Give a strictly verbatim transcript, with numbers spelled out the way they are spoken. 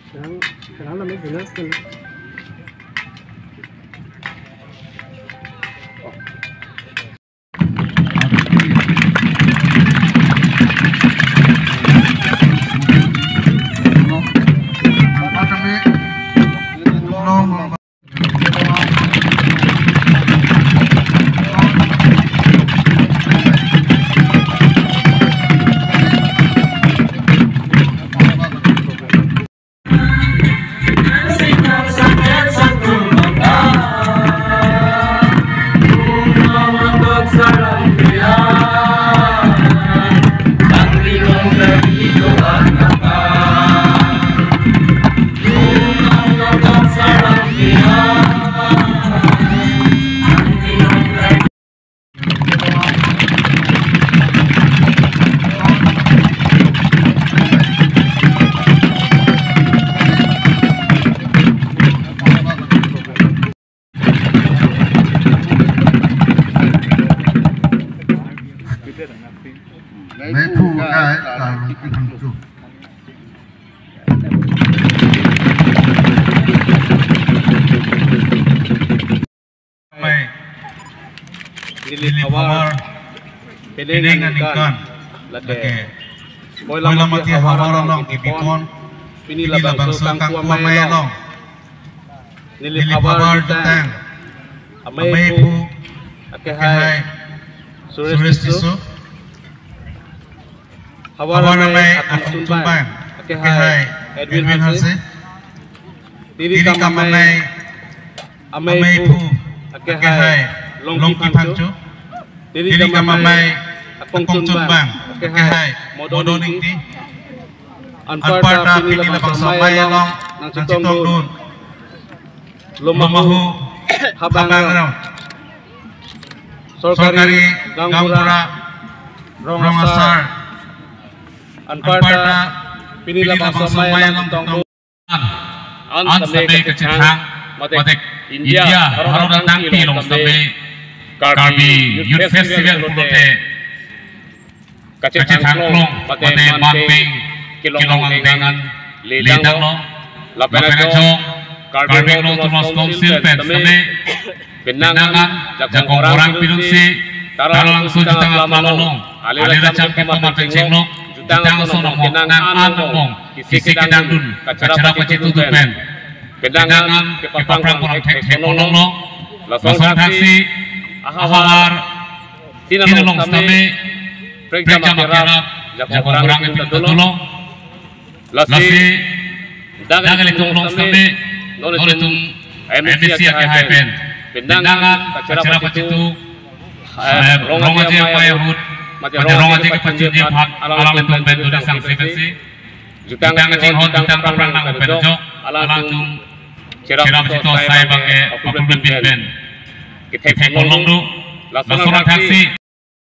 Sekarang, sekarang namanya jelas kan. Meiphu akai, Karlongki Phangcho. Mai. Neli Neli havar havar penang penang aningkan. Aningkan. Lake. Lake. Koilamati Koilamati havar havar along along kipipon. Kipipon. Pini Pini labangso labangso kangku kangku amei amei along. Along. Neli Neli havar havar dutang. Dutang. Amei Amei phu. Phu. Akehai. Akehai. Suresh Suresh Tisso. Tisso. Havar Havar amei amei Akung Akung Chunbang. Chunbang. Akehai. Akehai. Edwin Edwin Hanse. Hanse. Tiri Tiri kam kam amei. Amei. Amei Amei phu. Phu. Akehai. Akehai. Longki Longki Phangcho. Phangcho. Tiri Tiri kam kam amei. Amei. Akung Akung Chunbang. Chunbang. Akehai. Akehai. Modo Modo Ingti. Ingti. Anparta Anparta pini pini labangso labangso amei amei along along nangchetong nangchetong dun. Dun. Lomahu Lomahu Habang Habang Rong. Rong. Sorkari Sorkari Gaonbura Gaonbura Rong Asar. Rong Asar. Anparta Anparta pini pini labangso labangso amei amei along along nangchetong dun. An an sitame sitame kachethang kachethang mate mate India India Bharat Bharat angtangpi along sitame Karbi Youth Festival pulote kachethang klong mate manpeng kelong angdeng an ledanglo. Lapen ajong Karbi Anglong Autonomous Council pen sitame penang an jakong orang pidunsi Taralangso jutang aklam along aliracham kepaman chenglo, jutang ason among penang an angbong kisi kedang dun kachara pachitudun pen penang an kepaphrang pon thekthek ponlonglo. Lason thaksi ahavar tin along sitame prekjam akerap jakong orang pidun ta dolo. Lasi lasi dak ilitum along sitame nelitum M A C akehai pen penang an kachara pachitu, eh, Rong Aje amei ahut mate Rong Aje kepachunji aphan alanglitum pen duri sangse pensi jutang kachinghon jutang paphrang nang pen ajok alanglitum chera pachito sai abangke paprun pin pen kethek ponlong dun. Lason thaksi